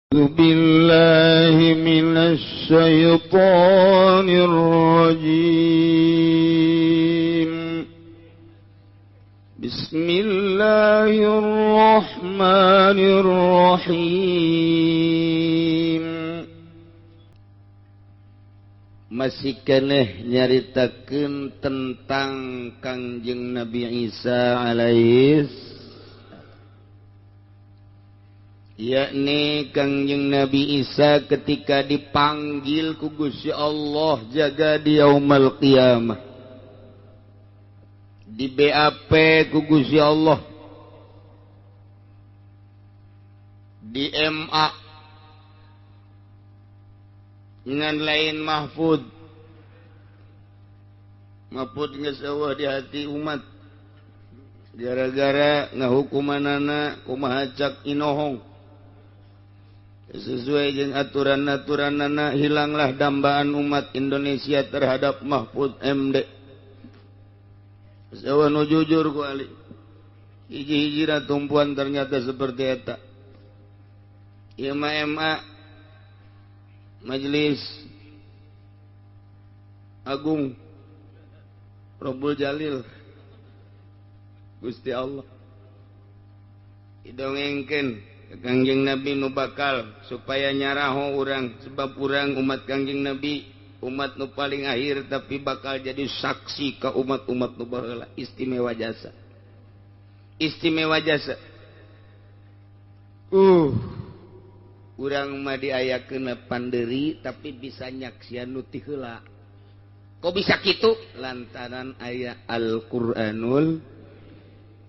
بالله من الشيطان الرجيم. بسم الله الرحمن الرحيم. Masih keneh nyaritakeun tentang Kangjeng Nabi Isa alaihis, yakni Kangjeng Nabi Isa ketika dipanggil ku Gusti Allah jaga di yaumal qiyamah, di BAP ku Gusti Allah, di MA ngan lain Mahfud. Mahfud geus eueuh di hati umat gara-gara ngahukumanana kumaha cak inohong. Sesuai jeung aturan-aturanana hilanglah dambaan umat Indonesia terhadap Mahfud MD. Eueuh nu jujur ku ali. Hiji-hijina tumpuan ternyata seperti eta. Ieu mah MA Majelis Agung Rabbul Jalil Gusti Allah didongengkeun Kangjeng Nabi nu bakal supaya nyaraho urang, sebab urang umat Kangjeng Nabi umat nu paling akhir tapi bakal jadi saksi ke umat-umat nu baheula. Istimewa jasa, istimewa jasa. Urang mah diayakeun panderi tapi bisa nyaksian nu ti heula. Kok bisa kitu? Lantaran aya Al-Qur'anul,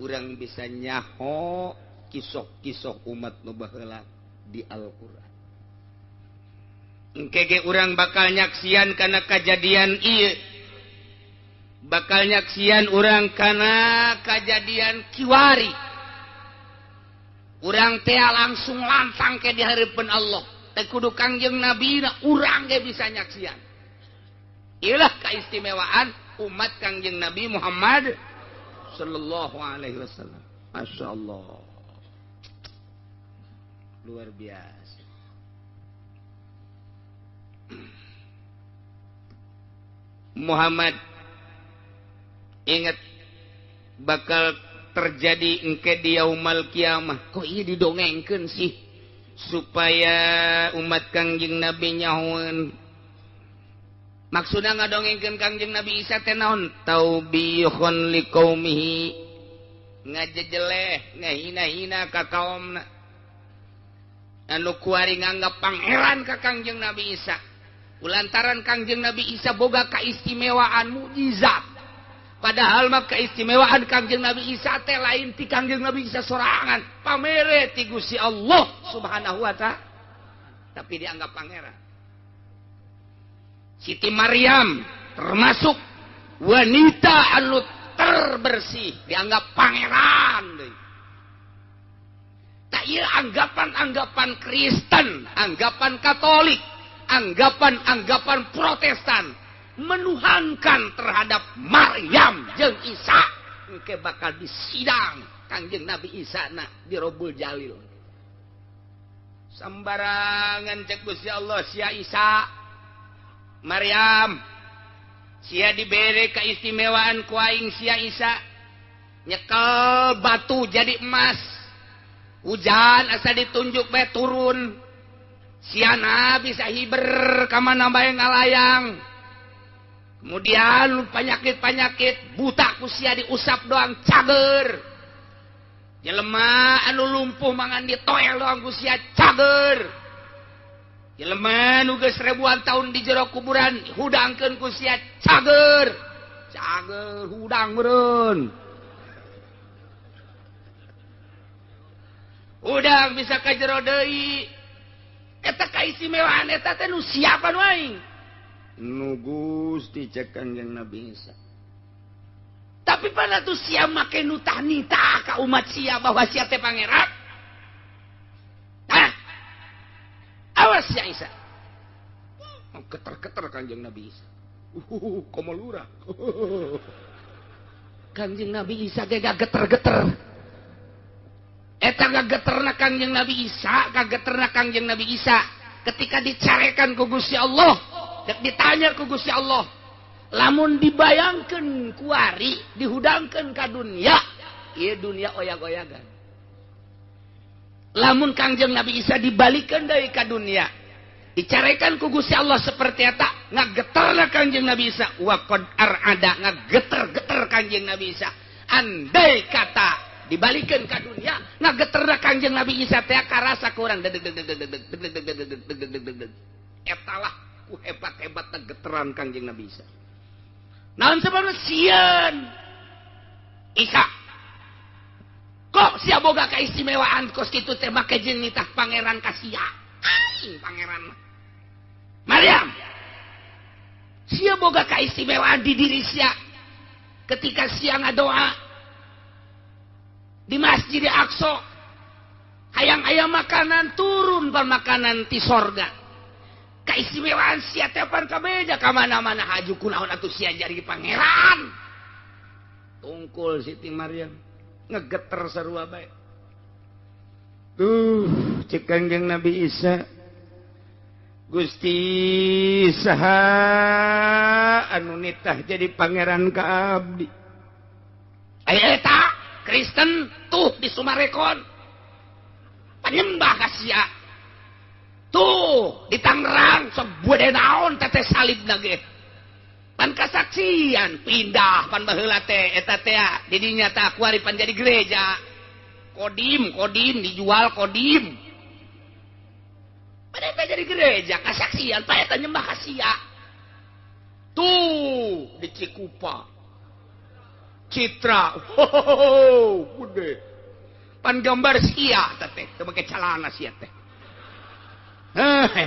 urang bisa nyaho kisah-kisah umat nu baheula di Al-Qur'an. Engke ge urang bakal nyaksian kana kajadian ieu, bakal nyaksian urang kana kajadian kiwari. Urang teh langsung lantang ke di hareupeun Allah. Teh kudu Kangjeng Nabi na urang ge bisa nyaksian. Ieulah keistimewaan umat Kangjeng Nabi Muhammad sallallahu alaihi wasallam. Masya Allah, luar biasa. Muhammad ingat bakal terjadi engke di yaumal kiamah. Kok ieu didongengkeun sih supaya umat Kangjeng Nabi nyahoeun? Maksudna ngadongengkeun Kangjeng Nabi Isa teh naon? Taubihun liqaumihi, ngajejeleh ngahina-hina ka kaomna anu kuari nganggap pangeran ka Kangjeng Nabi Isa. Ulantaran Kangjeng Nabi Isa boga keistimewaan mukjizat. Padahal mah keistimewaan Kangjeng Nabi Isa teh lain ti Kangjeng Nabi Isa sorangan, pamere ti Gusti Allah Subhanahu wa ta'ala, tapi dianggap pangeran. Siti Maryam termasuk wanita anu terbersih, dianggap pangeran deui. Tak ieu anggapan-anggapan Kristen, anggapan Katolik, anggapan-anggapan Protestan menuhankan terhadap Maryam jeung Isa. Engke bakal disidang Kangjeng Nabi Isa na di Robul Jalil. Sembarangan cek Gusti Allah, sia Isa Maryam sia dibere keistimewaan ku aing sia Isa, nyekel batu jadi emas, hujan asa ditunjuk bae turun, siana bisa hiber ka mana bae ngalayang. Kemudian penyakit-penyakit buta ku sia diusap doang cager, jelema anu lumpuh mangan ditoel doang ku sia cager, jelema nu geus ribuan tahun di jero kuburan hudangkeun ku sia cager, cager hudang meureun. Udang bisa ka jero deui. Eta kaistimewaan eta teh nu siapa nu aing? Nu Gusti cek Kangjeng Nabi Isa. Tapi pada tuh sia make nu tahnita ka umat sia bahwa sia teh pangeran. Hah? Awas sia Isa. Keter-keter Kangjeng Nabi Isa. Komo lurah. Kangjeng Nabi Isa ge geter-geter. Eta Eta ngageterna Kangjeng Nabi Isa, kageterna Kangjeng Nabi Isa ketika dicarekan ku Gusti Allah, dek ditanya ku Gusti Allah, lamun dibayangkeun kuari dihudangkeun ka dunia, ieu dunia oyag-oyagan. Lamun Kangjeng Nabi Isa dibalikeun deui ka dunia, dicarekan ku Gusti Allah seperti eta, ngageterna Kangjeng Nabi Isa, wa qad arada, ngageter-geter Kangjeng Nabi Isa. Andai kata dibalikeun ka dunia, ngageterna Kangjeng Nabi Isa teh karasa kurang deg deg deg deg deg deg deg deg deg deg deg deg. Eta lah ku hebat-hebatna geteran Kangjeng Nabi Isa. Naon sebabna sieun Isa? Kok sia boga kaistimewaan kos kitu teh make jeung nitah pangeran ka sia? Aing pangeran. Maryam, sia boga kaistimewaan di diri sia ketika sia ngadoa di Masjid Aqsa, hayang aya makanan turun pan makanan ti sorga. Kaistimewaan sia teh pan kabeja ka mana-mana haju kunaon atuh sia jadi pangeran. Tungkul Siti Maryam ngegeter sarua bae. Tuh cek Kangjeng Nabi Isa, Gusti saha anu nitah jadi pangeran ka abdi? Aya eta Kristen tuh di Sumarekon penyembah ka sia. Tuh di Tangerang sebuah naon teteh salib lagi pan kasaksian pindah pan baheula teh eta teh di dinya tah kuari pan jadi gereja. Kodim kodim dijual kodim pada eta jadi gereja kasaksian pa eta nyembah ka sia. Tuh di Cikupa Citra, ho, gede. Pan gambar sia teh, teu make calana sia teh.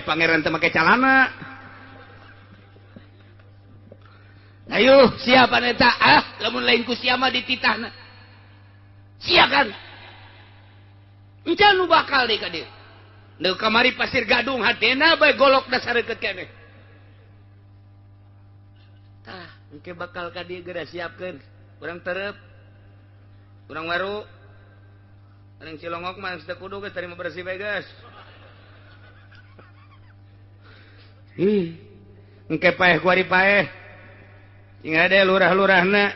Pangeran teu make calana. Ayo, siapa eta? Ah, lamun lain ku sia mah dititahna. Sia kan? Encan nu bakal deui ka dieu. Nu kamari Pasir Gadung hatena bae golok dasar deukeut keneh. Tah, engke bakal ka dieu geura siapkeun. Kurang terep, kurang waru, kurang Cilongok mah teu kudu geus tarima bersih bae geus. Ih, engke paeh kuari paeh. Sing hade lurah-lurahna.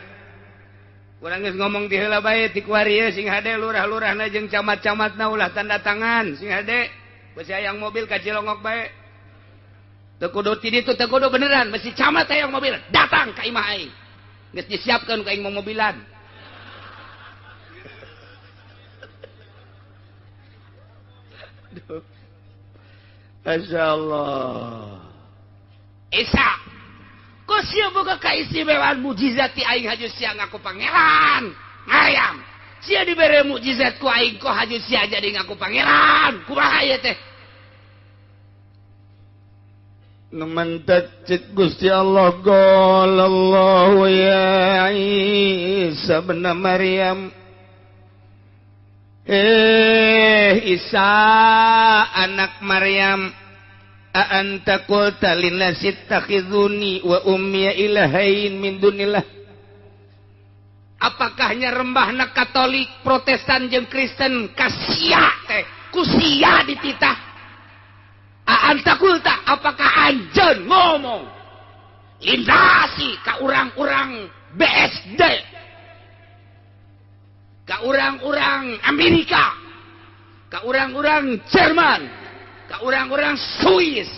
Urang geus ngomong di heula bae ti kuari ye sing hade lurah-lurahna jeung camat-camatna ulah tanda tangan, sing hade. Besi hayang mobil ka Cilongok bae. Teu kudu ti ditu teu kudu beneran, besi camat hayang mobil datang ka imah aing. Geus disiapkeun ku aing mobilan. Aduh. Masyaallah. Isa, kok sia boga kaistimewaan mukjizat ti aing haju sia ngaku pangeran. Maryam, sia dibere mukjizat ku aing kok haju sia jadi ngaku pangeran. Kumaha ieu teh? Numentek cik Gusti Allah, qala Allahu ya Isa ibn Maryam. Isa anak Maryam, a anta qulta linnasi ittakhizuni wa ummi ilahain min dunillah. Apakahnya rembahna Katolik, Protestan jeung Kristen ka sia teh ku sia dititah? Anta kulta, apakah anjeun ngomong lindasi ka urang-urang BSD, ka urang-urang Amerika, ka urang-urang Jerman, ka urang-urang Swiss,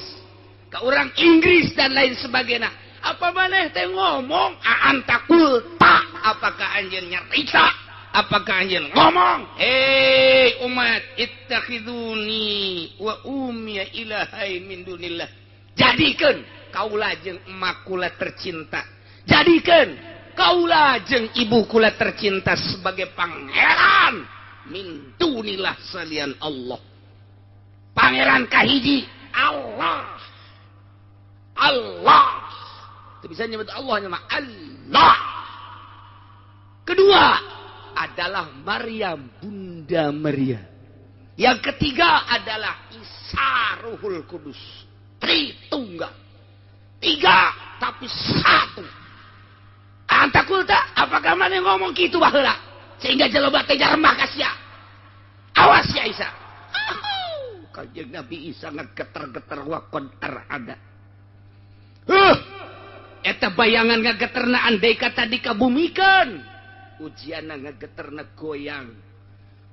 ka urang Inggris dan lain sebagainya. Apa maneh teh ngomong anta kulta, apakah anjeun nyarita? Apakah anjeun ngomong, hei umat, ittakhiduni wa ummi ilahain min dunillah. Jadikeun kaula jeung emak kula tercinta, jadikeun kaula jeung ibu kula tercinta sebagai pangeran min dunillah salian Allah. Pangeran kahiji Allah. Allah. Teu bisa nyebut Allah nya mah Allah. Kedua adalah Maryam, Bunda Maria. Yang ketiga adalah Isa Ruhul Kudus. Tritunggal. Tiga tapi satu. Anta kulta, apakah mana ngomong gitu baheula sehingga jelema teh jarembah ka sia? Awas Isa. Kanjeng Nabi Isa ngageter-geter wakon arada. Eta bayangan ngageterna andai kata dikabumikeun. Ujianna ngageterna goyang.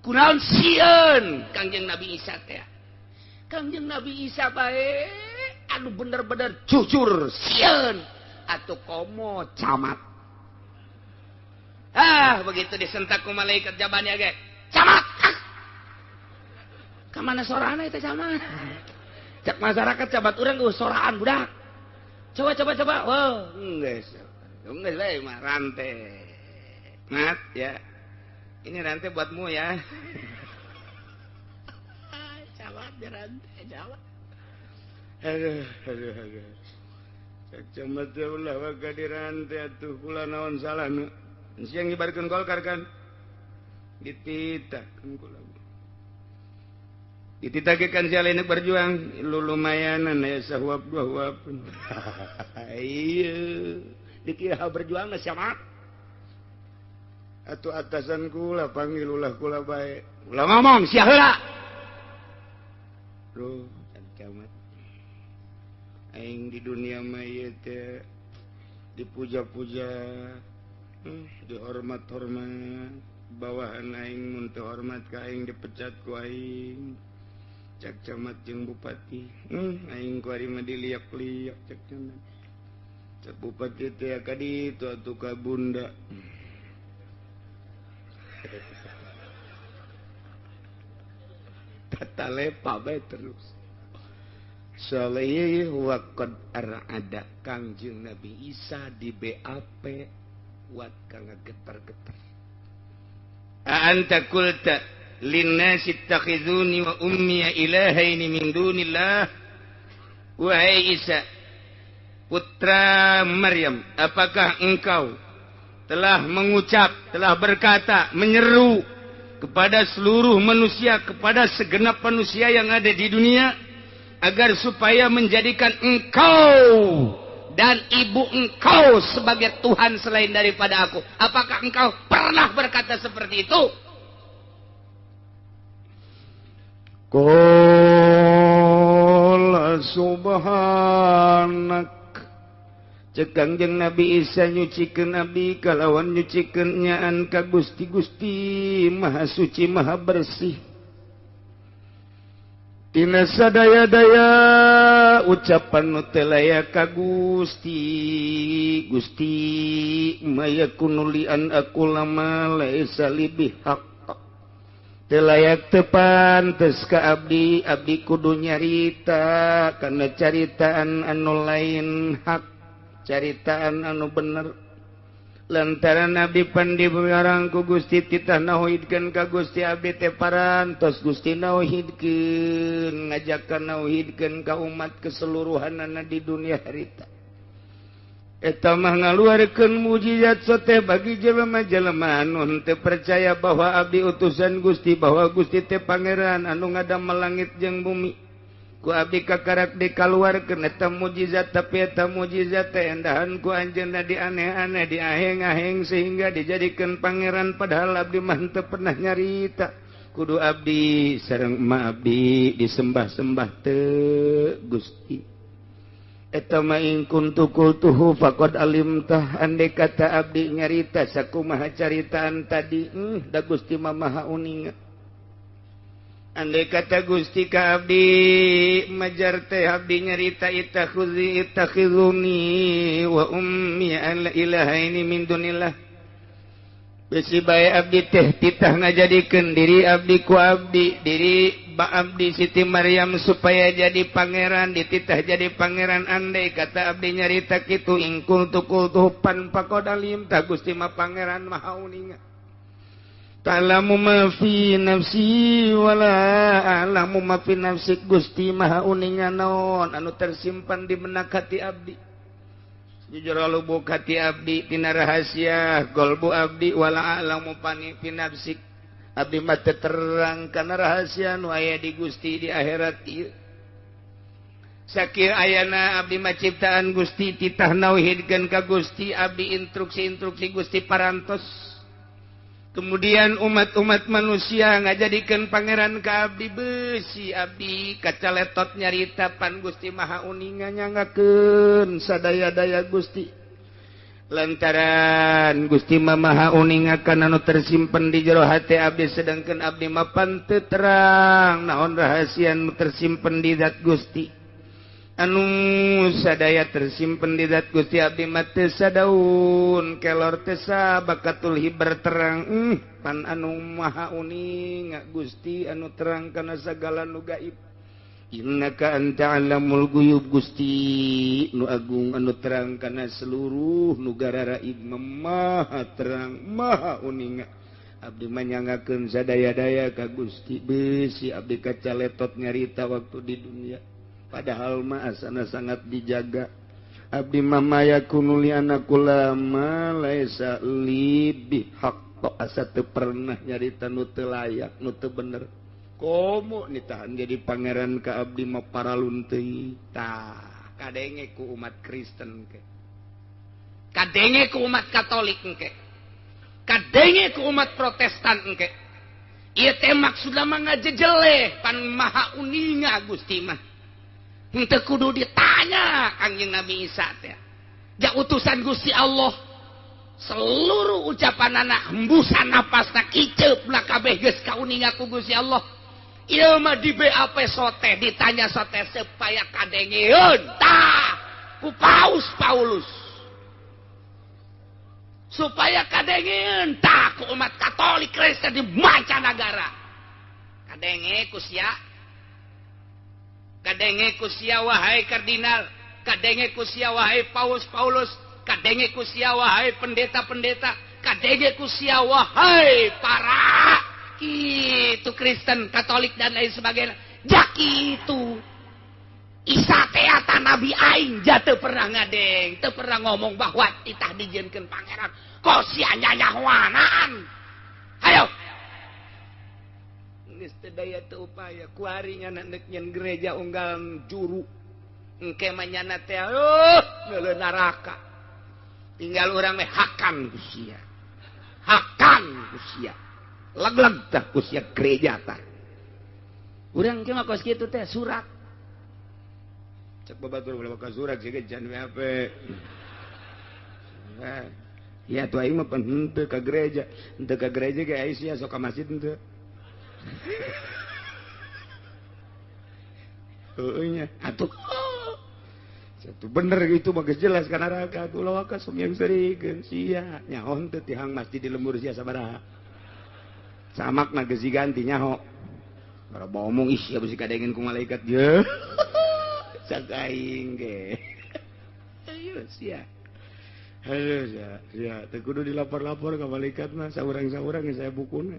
Kunaon sieun Kangjeng Nabi Isa teh. Kangjeng Nabi Isa bae anu bener-bener jujur sieun atuh komo camat. Ah, begitu disentak ku malaikat jabannya ge. Camat. Ah. Ka mana sorana eta camat? Cak masyarakat camat urang geus soraan budak. Coba coba coba. Wah, geus. Geus we mah rantai. Mat ya. Ini rantai buatmu ya. Camat rantai camat. Aduh aduh aduh. Cak camat teh ulah waga dirantai atuh kula naon salahna. Siang ngibarkeun Golkar kan? Dititahkeun kula. Dititahkeun si alainak berjuang, lu lumayanan aya sahuap dua huap. Iya, dikira berjuang na siapa? Atuh atasan kula panggil ulah kula bae. Ulah ngomong sia heula. Duh, camat. Aing di dunia mah ieu teh dipuja-puja. Dihormat-hormat bawahan aing mun teu hormat ka aing dipecat ku aing cak camat jeung bupati aing ku ari mah diliak-liak cak camat cak bupati teh ka ditu atuh ka bunda tata lepa bae terus saleh wa qad arada Kangjeng Nabi Isa di BAP wat kang getar-getar. Anta qulta linnasi ittakhizuni wa ummi ilahaini min dunillah. Wahai Isa putra Maryam, apakah engkau telah mengucap, telah berkata, menyeru kepada seluruh manusia, kepada segenap manusia yang ada di dunia agar supaya menjadikan engkau dan ibu engkau sebagai Tuhan selain daripada aku? Apakah engkau pernah berkata seperti itu? Qala subhanak. Cek Kangjeng Nabi Isa nyucikeun abdi kalawan nyucikeun nyaan ka Gusti Gusti Maha Suci Maha Bersih. Tina sadaya-daya ucapan nu teu layak ka Gusti Gusti mayakunu li an aqula ma laisa li bihaq. Teu layak teu pantes ka abdi, abdi kudu nyarita kana caritaan anu lain hak, caritaan anu bener. Lantaran abdi pandi pengarang ku Gusti titah nauhidkeun ka Gusti abdi teh parantos Gusti nauhidkeun ngajakan nauhidkeun ka umat keseluruhanana di dunia harita. Eta mah ngaluarkeun mujizat sote bagi jelema-jelema anu henteu percaya bahwa abdi utusan Gusti, bahwa Gusti teh pangeran anu ngadamel langit jeung bumi. Ku abdi kakarak dikaluarkeun eta mujizat, tapi eta mujizat teh endahan ku anjeunna dianeh-aneh, diaheng-aheng sehingga dijadikeun pangeran, padahal abdi mah henteu pernah nyarita. Kudu abdi sareng emak abdi disembah-sembah teu Gusti. Eta mah in kuntu qultuhu faqad alimtah, andai kata abdi nyarita sakumaha caritaan tadi, da Gusti mah maha uninga. Andai kata Gusti ka abdi majar teh abdi nyarita itakhuzi itakhizuni wa ummi al ilahaini min dunillah. Besi bae abdi teh titah ngajadikeun diri abdi ku abdi, diri ba abdi Siti Maryam supaya jadi pangeran, dititah jadi pangeran. Andai kata abdi nyarita kitu in kuntu qultuhu pan faqad alim ta, Gusti mah pangeran maha uninga. Ta'lamu ma fi nafsi wala a'lamu ma fi nafsi, Gusti maha uninga naon anu tersimpan di benak hati abdi. Jujur lubuk hati abdi tina rahasia golbu abdi, wala a'lamu pani fi nafsi, abdi mah teu terang kana rahasia nu aya di Gusti di akhirat ieu. Sakir ayana abdi mah ciptaan Gusti, titah nauhidkeun ka Gusti, abdi instruksi-instruksi Gusti parantos. Kemudian umat-umat manusia ngajadikeun pangeran ka abdi beusi abdi kacaletot nyarita pan Gusti Maha Uninga nyangakeun sadaya-daya Gusti. Lantaran Gusti Maha Uninga kana nu tersimpen di jero hate abdi sedangkan abdi mapan teu terang naon rahasia nu tersimpen di zat Gusti. Anu sadaya tersimpen di zat Gusti abdi mah teu sadaun kelor teu sabakatul hibar terang pan anu maha uninga Gusti anu terang kana sagala nu gaib. Innaka anta alamul guyub Gusti nu agung anu terang kana seluruh nu gararaib maha terang maha uninga. Abdi manyangakeun sadaya-daya ka Gusti beusi abdi kacaletot nyarita waktu di dunia. Padahal mah asana sangat dijaga. Abdi mama yakunu li anakula ma laisa li bihaq asa teu pernah nyarita nu teu layak nu teu bener. Komo nitahan jadi pangeran ka abdi mah paralun teuing. Tah kadenge ku umat Kristen ke. Kadenge ku umat Katolik engke. Kadenge ku umat Protestan engke. Ieu teh maksudna mah ngajejeleh pan maha uninga Gusti mah. Henteu kudu ditanya Kangjeng Nabi Isa teh. Ja utusan Gusti Allah. Seluruh ucapan anak hembusan napasna kiceup lah kabeh geus kauninga ku Gusti Allah. Ieu mah di BAP sote ditanya sote supaya kadengeun tah ku Paus Paulus. Supaya kadengeun tah ku umat Katolik Kristen di mancanagara. Kadenge ku sia. Kadenge ku sia wahai kardinal, kadenge ku sia wahai Paus Paulus, kadenge ku sia wahai pendeta-pendeta, kadenge ku sia wahai para itu Kristen, Katolik dan lain sebagainya. Jak itu Isa teh eta nabi aing ja teu pernah ngadeng, teu pernah ngomong bahwa titah dijieunkeun pangeran. Kok sia nyanyahoanaan. Hayo. Geus teu daya teu upaya kuari nyana neuk nyen gereja unggal juru. Engke mah nyana teh neuleun neraka. Tinggal urang meh hakan ku sia. Hakan ku sia. Leg-leg tah ku sia gereja tah. Urang ge mah kos kitu teh surat. Cek babatur ulah ka surat sih ge jan WAP. Nah, ya tuh aing mah pan henteu ka gereja. Henteu ka gereja ge aing sia sok ka masjid henteu. Heueuh nya atuh. Satu bener gitu mah geus jelas kana neraka atuh ulah waka sok yang serikeun sia nyaho henteu tihang masjid di lembur sia sabaraha. Samakna geus diganti nyaho. Bara omong ih sia bisi kadengeun ku malaikat ye. Sakaing ge. Ayo sia. Ayo sia, sia teu kudu dilapor-lapor ka malaikat mah saurang-saurang saya bukuna.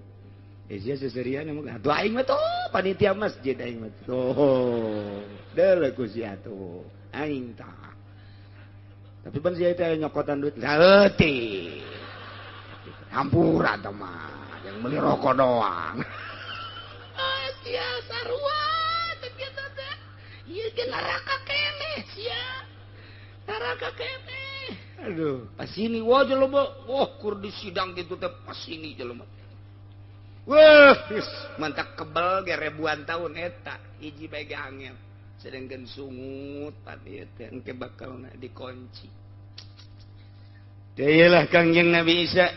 Eh sia seserian emang atuh aing mah tuh panitia masjid aing mah tuh. Deuleu ku sia tuh. Aing tah. Tapi pan sia teh nyokotan duit saeutik. Hampura teh mah, yang beli rokok doang. Ah sia sarua teh kitu teh. Ieu ge neraka keneh sia. Neraka keneh. Aduh, pas ini wah jelema, wah kur di sidang gitu teh pas ini jelema. Wah, mantak kebel ge ribuan tahun eta hiji bae ge angel. Sedangkan sungut pan ieu teh engke bakalna dikunci. Teh Kangjeng Nabi Isa.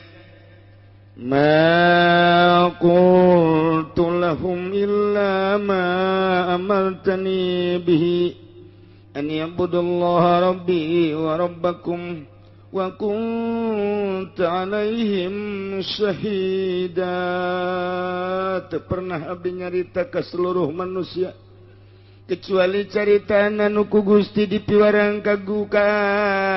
Ma qultu lahum illa ma amartani bihi an ya'budullaha rabbi wa rabbakum wa kuntu alaihim syahida. Teu pernah abdi nyarita ka seluruh manusia kecuali carita anu ku Gusti dipiwarang ka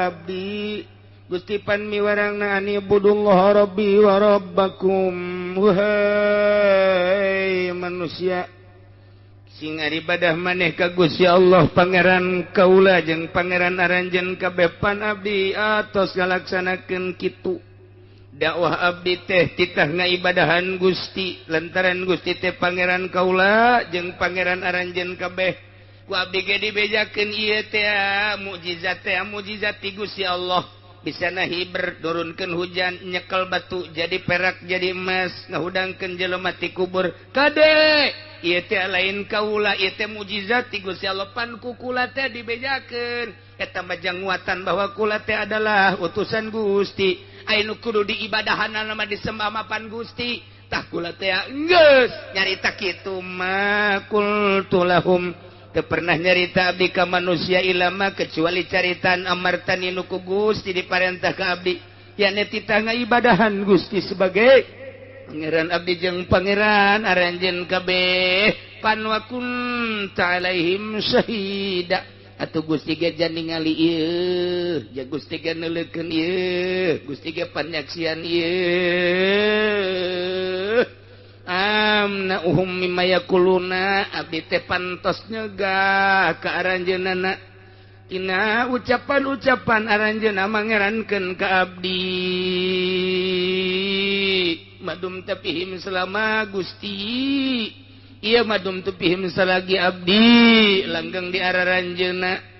abdi. Gusti pan miwarangna an ibudullaha rabbi wa rabbakum. Wahai manusia, sing ibadah maneh ka Gusti Allah pangeran kaula jeung pangeran aranjeun kabeh pan abdi atos ngalaksanakeun kitu. Dakwah abdi teh titah ngaibadahan Gusti lantaran Gusti teh pangeran kaula jeung pangeran aranjeun kabeh. Ku abdi ge dibejakeun ieu teh mukjizat teh mukjizat ti Gusti Allah. Bisa nahiber nurunkeun hujan, nyekel batu jadi perak jadi emas, ngahudangkeun jelema ti kubur. Kade ieu teh lain kaula, ieu teh mujizat ti Gusti Allah, pan ku kula teh dibejakeun. Eta mah janguatan bahwa kula teh adalah utusan Gusti. Aya nu kudu diibadahanna mah disembah mapan Gusti. Tah kula teh geus nyarita kitu mah qultu lahum teu pernah nyarita abdi ka manusia ilama kecuali caritaan amartani nu ku Gusti diparentah ka abdi, yakni titah ngaibadahan Gusti sebagai pangeran abdi jeung pangeran aranjeun kabeh. Pan wa kunta alaihim syahida, atuh Gusti ge ningali ieu, ja Gusti ge neuleukeun ieu, Gusti ge panyaksian ieu. Amna uhum mimma yakuluna, abdi teh pantos nyegah ka aranjeunana tina ucapan-ucapan aranjeunna mangerankeun ka abdi. Madum tapihim selama Gusti, ieu madum tupihim selagi abdi langgeng di araranjeunna.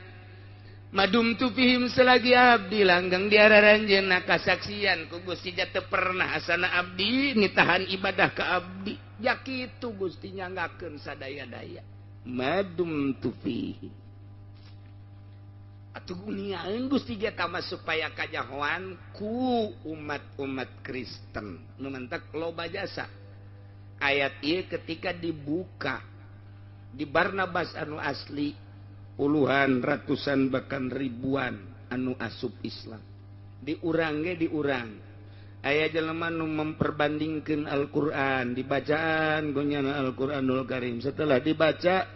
Madum tupihim selagi abdi langgeng di araranjeunna, kasaksian ku Gusti teu pernah asana abdi nitahan ibadah ka abdi. Ya kitu Gusti nyanggakeun sadaya-daya. Madum tufihi atuh niaeun Gusti ge tama supaya kajahoan ku umat-umat Kristen nu mantak loba jasa. Ayat ieu ketika dibuka di Barnabas anu asli, puluhan, ratusan, bahkan ribuan anu asup Islam. Diurang ge diurang. Aya jelema nu memperbandingkeun Al-Qur'an, dibacaan gonyana Al-Qur'anul Karim. Setelah dibaca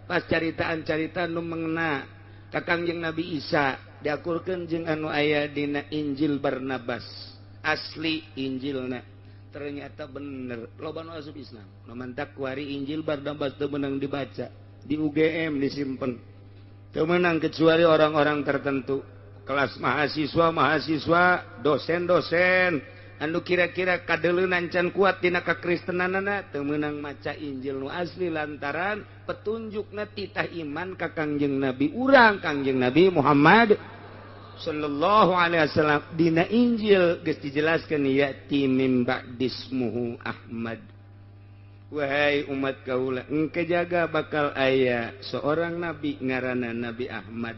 pas caritaan-caritaan nu mengena ka Kangjeng Nabi Isa diakurkeun jeung anu aya dina Injil Barnabas. Asli Injilna ternyata bener, loba nu asup Islam. Nu mantak kuari Injil Barnabas teu meunang dibaca, di UGM disimpen. Teu meunang kecuali orang-orang tertentu, kelas mahasiswa-mahasiswa, dosen-dosen anu kira-kira kadeuleunan can kuat dina kakristenanana teu meunang maca Injil nu asli lantaran petunjukna titah iman ka Kangjeng Nabi urang, Kangjeng Nabi Muhammad sallallahu alaihi wasallam. Dina Injil geus dijelaskeun ya'ti mim ba'dismuhu Ahmad. Wahai umat kaula, engke jaga bakal aya seorang nabi ngaranna Nabi Ahmad.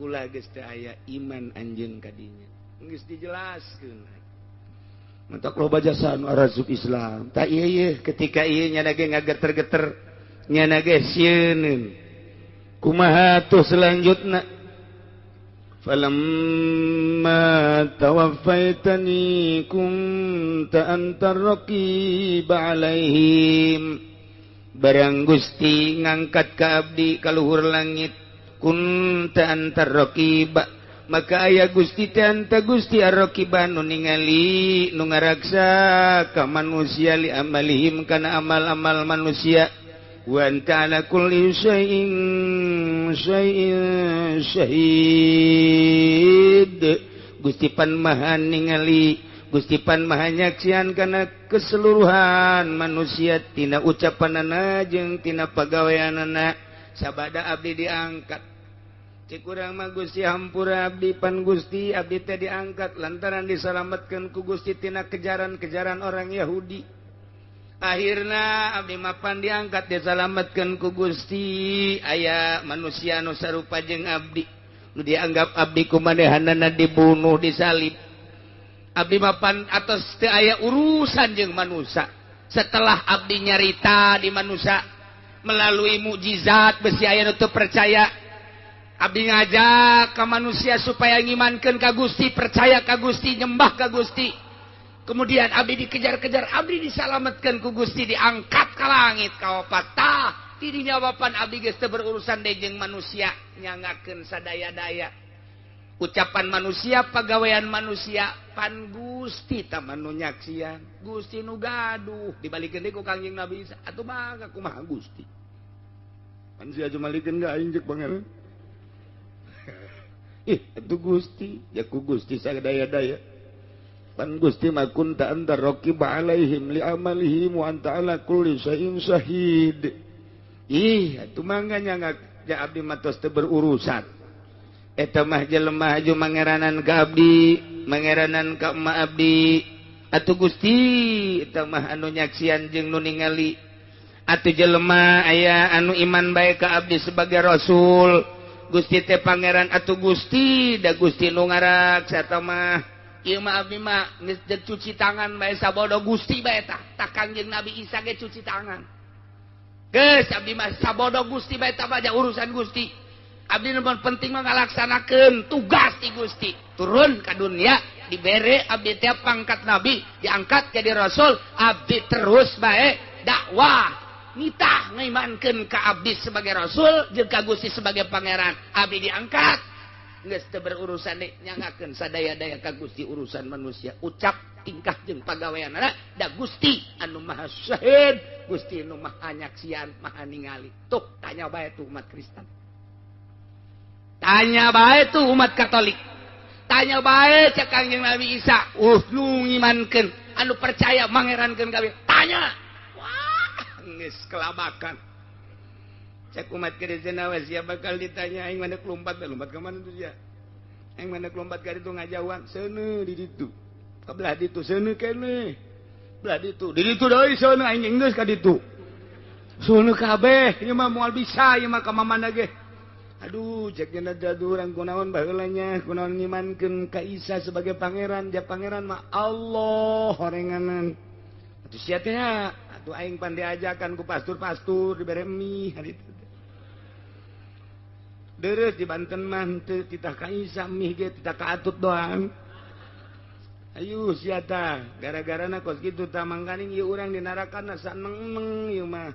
Kula geus teu aya iman anjeun ka dinya. Geus dijelaskeun. Mantak loba jasa anu arasup Islam. Tah ieu ye ketika ieu nya ge ngageter-geter, nya ge sieun. Kumaha tuh selanjutna? Falamma tawaffaitani kunta antar raqib alaihim. Barang Gusti ngangkat ka abdi ka luhur langit, kunta antar raqib, maka aya Gusti teh anta Gusti ar-raqiba nu ningali nu ngaraksa ka manusia li amalihim kana amal-amal manusia. Wa anta ala kulli syai'in syai'in syahid. Gusti pan maha ningali, Gusti pan maha nyaksian kana keseluruhan manusia tina ucapanana jeung tina pagaweanana. Sabada abdi diangkat, cek urang mah Gusti hampura abdi, pan Gusti abdi teh diangkat lantaran disalametkeun ku Gusti tina kejaran-kejaran orang Yahudi. Akhirna abdi mapan diangkat disalametkeun ku Gusti. Aya manusia nu sarupa jeung abdi nu dianggap abdi ku manehanana dibunuh disalib. Abdi mapan atos teu aya urusan jeung manusia. Setelah abdi nyarita di manusia melalui mukjizat besi aya nu teu percaya, abdi ngajak ka manusia supaya ngimankeun ka Gusti, percaya ka Gusti, nyembah ka Gusti. Kemudian abdi dikejar-kejar, abdi disalametkeun ku Gusti, diangkat ka langit ka opat. Tah tidinya wapan abdi geus teu berurusan deui jeung manusia, nyangakeun sadaya-daya ucapan manusia, pagawean manusia, pan Gusti tah nu nyaksian, Gusti nu gaduh. Dibalikeun deui ku Kangjeng Nabi Isa, atuh mangga kumaha Gusti? Pan sia jumalikeun ka aing jeung pangeran. Ih, atuh Gusti, ya ku Gusti sadaya-daya. Pan Gusti ma kunta anta raqib alaihim li amalihim wa anta ala kulli syai'in syahid. Ih, atuh mangga nyangga ja abdi mah tos teu berurusan. Eta mah jelema aju mangeranan ka abdi, mangeranan ka emak abdi. Atuh Gusti eta mah anu nyaksian jeung nu ningali. Atuh jelema aya anu iman bae ka abdi sebagai rasul. Gusti teh pangeran atuh Gusti da Gusti nu ngarak eta mah. Ieu mah abdi mah geus cuci tangan bae sabodo Gusti bae tah. Tah Kangjeng Nabi Isa ge cuci tangan. Geus abdi mah sabodo Gusti bae tah baja urusan Gusti. Abdi nu penting mah ngalaksanakeun tugas ti Gusti. Turun ka dunia dibere abdi teh pangkat nabi, diangkat jadi rasul, abdi terus bae dakwah. Nitah ngaimankeun ka abdi sebagai rasul jeung ka Gusti sebagai pangeran. Abdi diangkat geus teu berurusan deui nyangakeun sadaya-daya ka Gusti urusan manusia. Ucap tingkah jeung pagaweanana da Gusti anu Maha Syahid, Gusti anu Maha Nyaksian, Maha Ningali. Tuh tanya bae tuh umat Kristen. Tanya bae tuh umat Katolik. Tanya bae cek Kangjeng Nabi Isa, nu ngimankeun, anu percaya mangerankeun kabeh. Tanya. Wah, geus kelabakan. Cek umat Kristen awas sia bakal ditanya aing mana lompat, lompat ka mana tuh sia? Aing mana lompat ka ditu ngajauhan, seuneu di ditu. Ka belah ditu seuneu keneh. Belah ditu, di ditu deui seuneu aing geus ka ditu. Seuneu kabeh, ieu mah moal bisa ieu mah ka mamana ge. Aduh, cek nya urang kunaon baheula nya, kunaon ngimankeun ka Isa sebagai pangeran, dia pangeran mah Allah horenganan. Atuh sia teh atuh aing pan diajakan ku pastur-pastur dibere mie hari itu. Deres di Banten mah teu titah ka Isa mie ge titah ka atut doang. Ayu sia tah, gara-garana kos kitu tah mangkaning ieu urang di narakana saneng-neng ieu mah.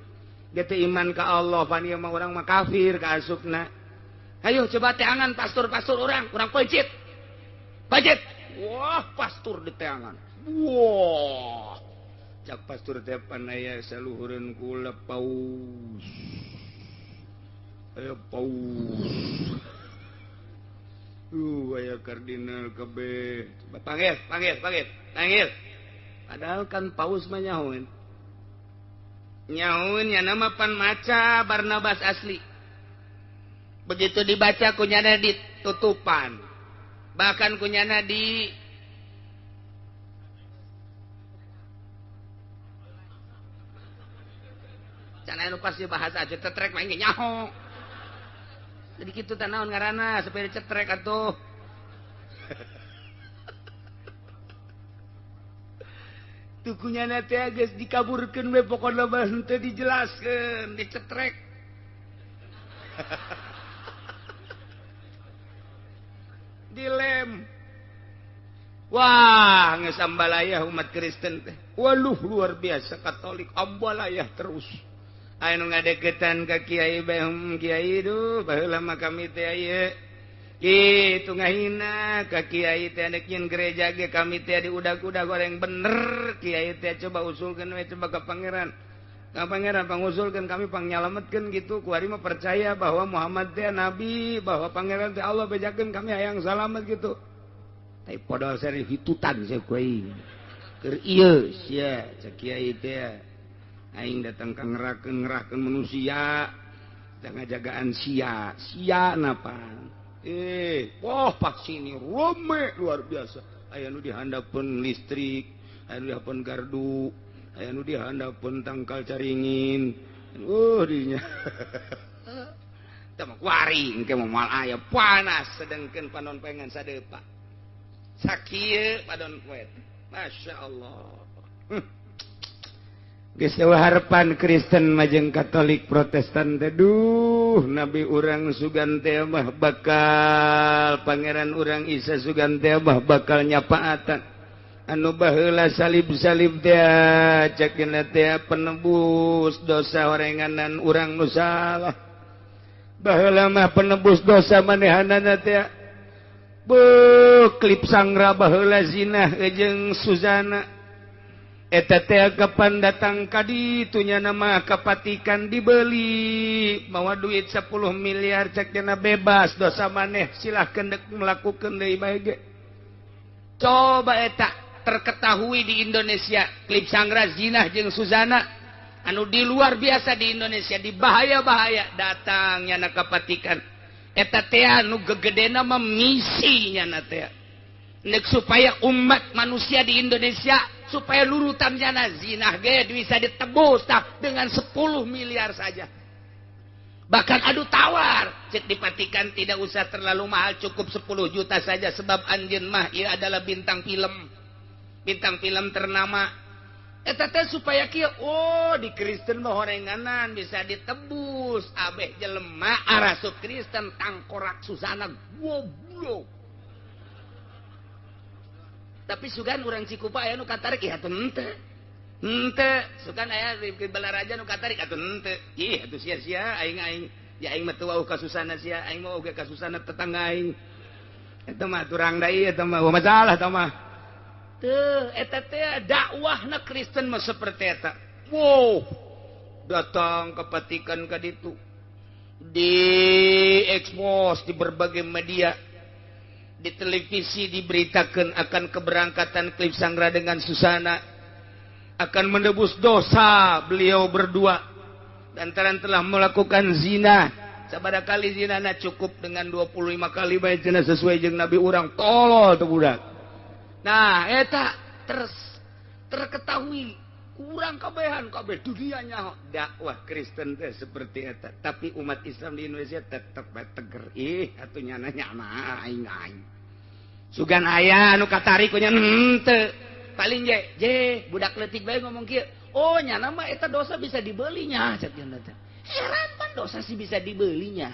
Ge teu iman ka Allah pan ieu mah urang mah kafir ka asupna. Ayo coba teangan pastur-pastur orang, orang pecit. Pecit. Wah, pastur di teangan. Wah. Cak pastur teh pan aya saluhureun kula paus. Aya paus. Aya kardinal kabeh. Coba panggil, panggil, panggil. Panggil. Padahal kan paus mah nyahoeun. Nyahoeun nya nama pan maca Barnabas asli. Begitu dibaca kunyana ditutupan, bahkan kunyana di cana anu pasti bahasa aja cetrek mah nyaho. Jadi kitu teh naon ngaranna supaya dicetrek atuh. Tuh kunyana teh geus dikaburkeun we pokona mah henteu dijelaskeun, dicetrek. Dilem. Wah, geus ambalayah umat Kristen teh. Waluh luar biasa Katolik ambalayah terus. Aya nu ngadeukeutan ka kiai bae, kiai duh baheula mah kami teh ieu. Kitu ngahina ka kiai teh nek nyeun gereja ge kami teh diudag-udag goreng bener kiai teh coba usulkeun we coba ka pangeran. Ka pangeran pangusulkeun kami pangnyalametkeun gitu. Kuari mah percaya bahwa Muhammad teh nabi, bahwa pangeran teh Allah bejakeun kami hayang salamet gitu. Tapi podol seri hitutan sia kuai. Keur ieu sia cek kiai teh. Aing datang ka ngerakeun manusia, teh ngajagaan sia, sia napa? Wah pak sini rame luar biasa. Aya nu dihandapeun listrik, aya nu dihandapeun gardu, aya nu dihandapeun tangkal caringin. Dinya. Teh mah kuari engke mah moal aya panas sedengkeun panon pengen sadepa. Sakieu padon poe. Masya Allah. Geus eueuh harepan Kristen majeng Katolik Protestan teh duh nabi urang sugan teh mah bakal pangeran urang Isa sugan teh mah bakal nyapaatan. Anu baheula salib-salib teh cekna teh penebus dosa horenganan urang nu salah. Baheula mah penebus dosa manehanana teh beuh klip sangra baheula zinah jeung Suzana. Eta teh kapan datang ka ditu nya nama kapatikan dibeli mawa duit 10 miliar cekna bebas dosa maneh silahkeun dek melakukeun deui bae ge. Coba eta terketahui di Indonesia klip sangra zinah jeung Suzana anu di luar biasa di Indonesia di bahaya-bahaya datang nyana kapatikan. Eta teh nu gegedena mah misinya na teh. Nek supaya umat manusia di Indonesia supaya lurutan jana zinah ge bisa ditebus tah dengan 10 miliar saja. Bahkan adu tawar, cek dipatikan tidak usah terlalu mahal, cukup 10 juta saja sebab anjeun mah ieu adalah bintang film. Bintang film ternama. Eta teh supaya kieu, oh di Kristen mah horenganan bisa ditebus. Abeh jelema arasup Kristen tangkorak susana goblok. Tapi sugan urang Cikupa aya nu katarik ieu atuh henteu. Henteu, sugan aya di Balaraja nu katarik atuh henteu. Ih atuh sia-sia aing aing ya aing mah teu wauh kasusana sia, aing mah oge kasusana tetangga aing. Eta mah turang deui eta mah masalah eta mah. Teu eta teh dakwahna Kristen mah seperti eta. Wow, datang ke Vatikan ka ditu. Diekspos di berbagai media. Di televisi diberitakan akan keberangkatan Cliff Sangra dengan Susana akan menebus dosa beliau berdua lantaran telah melakukan zina. Sabada kali zina na cukup dengan 25 kali bae zina sesuai jeung nabi urang tolol teu budak. Nah eta terus terketahui kurang kabehan kabeh dunianya dakwah Kristen teh seperti eta. Tapi umat Islam di Indonesia tetep teger. Ih atuh nyana nyana aing aing. Sugan aya anu katarik nya henteu. Paling je je budak leutik bae ngomong kieu. Oh nyana mah eta dosa bisa dibelinya cek nya teh. Heran pan dosa sih bisa dibelinya.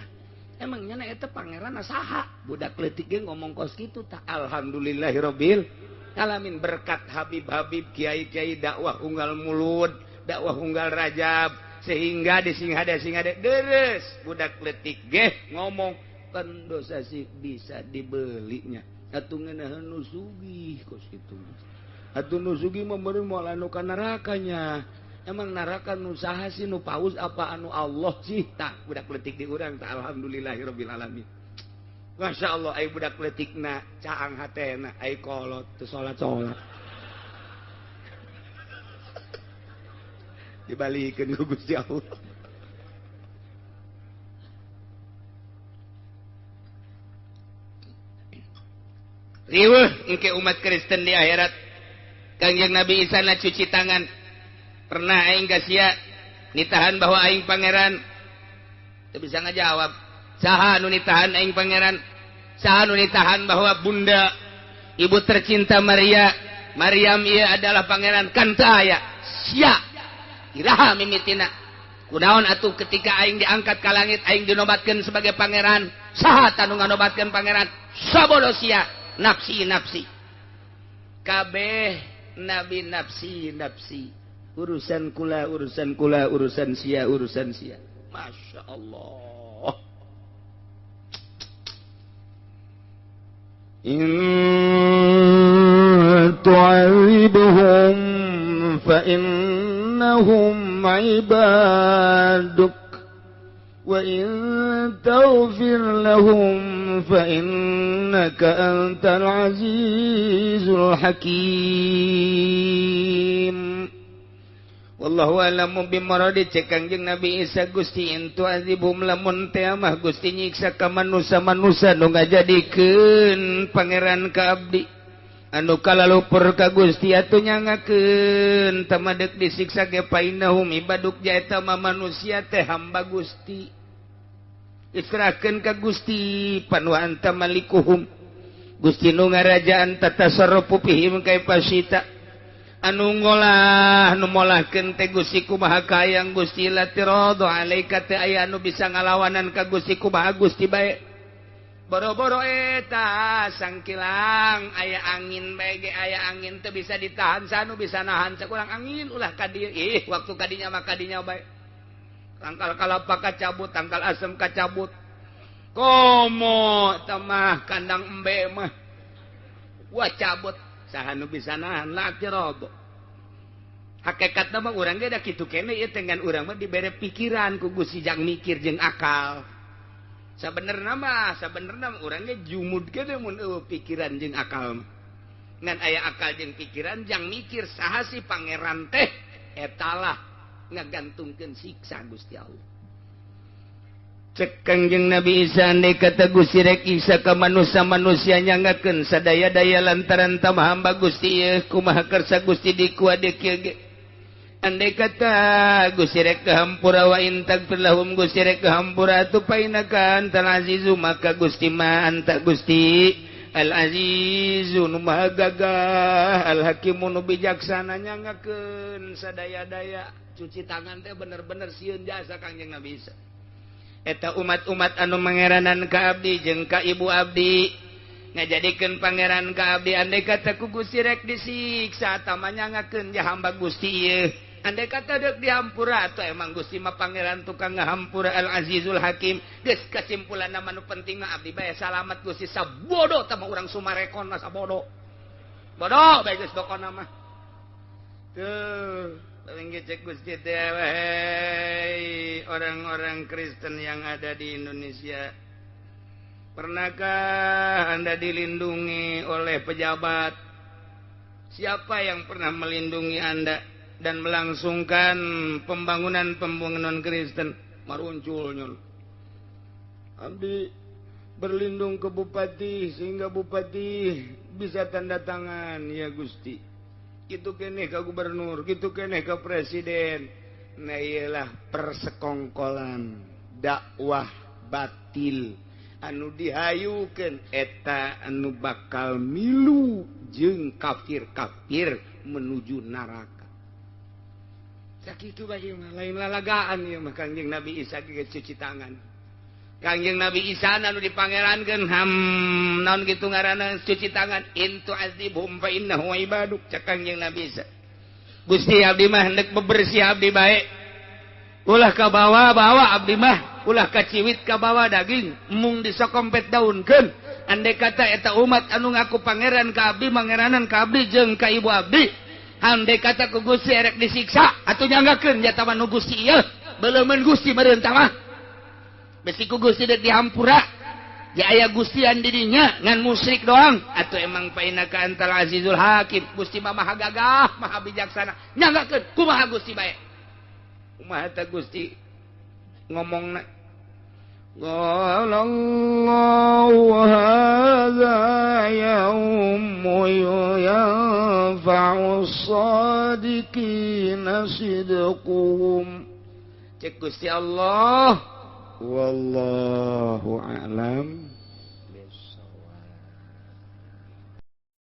Emang nyana eta pangeran saha? Budak leutik ge ngomong kos kitu tah. Alhamdulillahirabbil alamin, berkat Habib-habib kiai-kiai dakwah unggal mulud, dakwah unggal rajab, sehingga di singhade deres budak letik geh ngomong kan dosa sih bisa dibelinya. Atuh ngeunaheun nu sugih kos kitu. Atuh nu sugih mah meureun moal anu ka nerakanya. Emang neraka nu saha sih, nu paus apa anu Allah sih? Tah budak letik di urang tah alhamdulillahirabbil alamin. Masya Allah, ay budak letikna caang hatena, ay kolot teu salat-salat. Dibalikeun ku Gusti Allah. Riweuh engke umat Kristen di akhirat. Kangjeng Nabi Isa na cuci tangan. Pernah aing ka sia nitahan bahwa aing pangeran. Teu bisa ngajawab. Saha nu nitahan aing pangeran? Saha nu nitahan bahwa bunda ibu tercinta Maria, Maryam ieu adalah pangeran? Kan teu aya. Sia iraha mimitina. Kunaon atuh ketika aing diangkat ka langit aing dinobatkeun sebagai pangeran? Saha tanu nganobatkeun pangeran? Sabodo sia, nafsi nafsi. Kabeh nabi nafsi nafsi. Urusan kula, urusan kula, urusan sia, urusan sia. Masya Allah. إن تعذبهم فإنهم عبادك وإن تغفر لهم فإنك أنت العزيز الحكيم. Wallahu a'lamu bimuradi. Cek Kangjeng Nabi Isa, Gusti intu azibhum lamun teh mah Gusti nyiksa ka manusa-manusa nu ngajadikeun pangeran ka abdi anu kalalupur ka Gusti atuh nyangakeun tamadek disiksa ge painahum ibaduk jaeta mah manusia teh hamba Gusti israhkeun ka Gusti pan wa anta malikuhum Gusti nu ngarajaan tatasarrufu fihim kaifasita anu ngolah nu molahkeun teh Gusti kumaha kayang Gusti la tiradu alaika teh aya anu bisa ngalawanan ka Gusti kumaha Gusti bae boro-boro eta sangkilang aya angin bae ge aya angin teu bisa ditahan sanu bisa nahan sakurang angin ulah ka dieu ih waktu kadinya mah kadinya bae tangkal kalapa kacabut tangkal asem kacabut komo tamah kandang embe mah wah cabut saha nu bisa nahan la tiradu hakikatna mah urang ge da kitu keneh ieu teh ngan urang mah dibere pikiran ku Gusti jang mikir jeung akal. Sabenerna mah urang ge jumud keneh mun eueuh pikiran jeung akal mah. Ngan aya akal jeung pikiran jang mikir saha sih pangeran teh etalah ngagantungkeun siksa Gusti Allah. Cek Kangjeng Nabi Isa andai kata Gusti rek Isa ka manusia-manusia nyangakeun sadaya-daya lantaran tama hamba Gusti ieu kumaha kersa Gusti dikuade kieu ge. Andai kata Gusti rek kahampura wa in tagfir lahum Gusti rek kahampura tu painaka antal azizu maka Gusti ma anta Gusti al azizu nu maha gagah al hakimu nu bijaksana nyangakeun sadaya-daya. Cuci tangan teh bener-bener sieun jasa Kangjeng Nabi Isa. Eta umat-umat anu mangeranan ka abdi jeung ka ibu abdi ngajadikeun pangeran ka abdi andai kata ku Gusti rek disiksa tama nyangakeun ja hamba Gusti ieu andai kata deuk dihampura atuh emang Gusti mah pangeran tukang ngahampura al azizul hakim. Geus kesimpulanna mah nu penting mah abdi bae salamat Gusti sabodo tah mah urang Sumarekon mah sabodo bodo bae geus pokona mah tuh. Cek Gusti teh orang-orang Kristen yang ada di Indonesia, pernahkah Anda dilindungi oleh pejabat? Siapa yang pernah melindungi Anda dan melangsungkan pembangunan-pembangunan Kristen? Marunculnya abdi berlindung ke bupati sehingga bupati bisa tanda tangan ya Gusti. Gitu keneh ke gubernur, gitu keneh ke presiden. Nah iyalah persekongkolan dakwah batil anu dihayukeun eta anu bakal milu jeung kafir-kafir menuju neraka. Sakitu bagi mah lain lalagaan ieu mah Kangjeng Nabi Isa ge cuci tangan. Kangjeng Nabi Isa anu dipangerankeun ham naon kitu ngaranna cuci tangan in tu'adzibhum fa innahu ibaduk cek Kangjeng Nabi Isa. Gusti abdi mah hendak bebersih abdi bae. Ulah ka bawa-bawa abdi mah, ulah kaciwit ka bawa daging, mung disokompet daunkeun. Andai kata eta umat anu ngaku pangeran ka abdi, mangeranan ka abdi jeung ka ibu abdi. Andai kata ku Gusti erek disiksa atuh nyanggakeun jata mah nu Gusti ieu, beleumeun Gusti meureun tah mah. Besi ku Gusti dek dihampura ya aya Gustian dirinya ngan musyrik doang atau emang painaka antal azizul hakim Gusti mah maha gagah maha bijaksana nyanggakeun kumaha Gusti bae kumaha teh Gusti ngomongna qalallahu hadza yaumu yanfa'u shadiqina sidquhum cek Gusti Allah. Wallahu a'lam bissawab.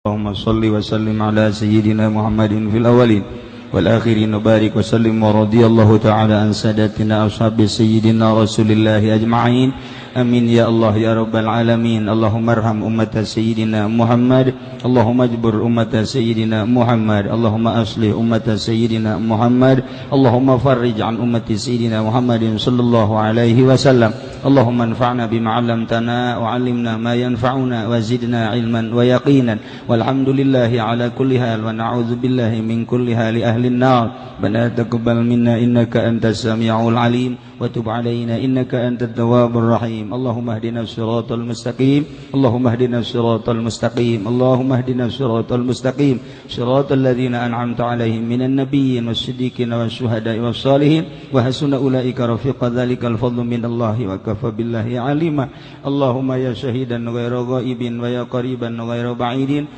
Allahumma shalli wa sallim ala sayyidina Muhammadin fil awwalin wal akhirin wa barik wa sallim wa radiyallahu ta'ala an sadatina ashabi sayyidina Rasulillahi ajma'in. Amin ya Allah ya rabbal alamin. Allahumma arham ummata sayyidina Muhammad. Allahumma ajbur ummata sayyidina Muhammad. Allahumma aslih ummata sayyidina Muhammad. Allahumma farrij an ummati sayyidina Muhammadin sallallahu alaihi wasallam. Allahumma anfa'na bima 'allamtana wa 'allimna ma yanfa'una wa zidna 'ilman wa yaqinan. Walhamdulillahi ala kulli hal wa na'udzu billahi min kulli hali ahli an-nar. Rabbana taqabbal minna innaka antas samiul 'alim wa tub 'alaina innaka antat tawwabur rahim. Allahumma ihdina siratal mustaqim. Allahumma ihdina siratal mustaqim. Allahumma ihdina siratal mustaqim. Siratal ladzina an'amta 'alaihim minan nabiyyin was-siddiqin wasyuhada'i was-salihin wa hasuna ulaika rafiqa. Dzalikal fadlu minallahi wa kafa billahi 'alima. Allahumma ya syahidan ghaira ghaibin wa ya qariban ghaira ba'idin.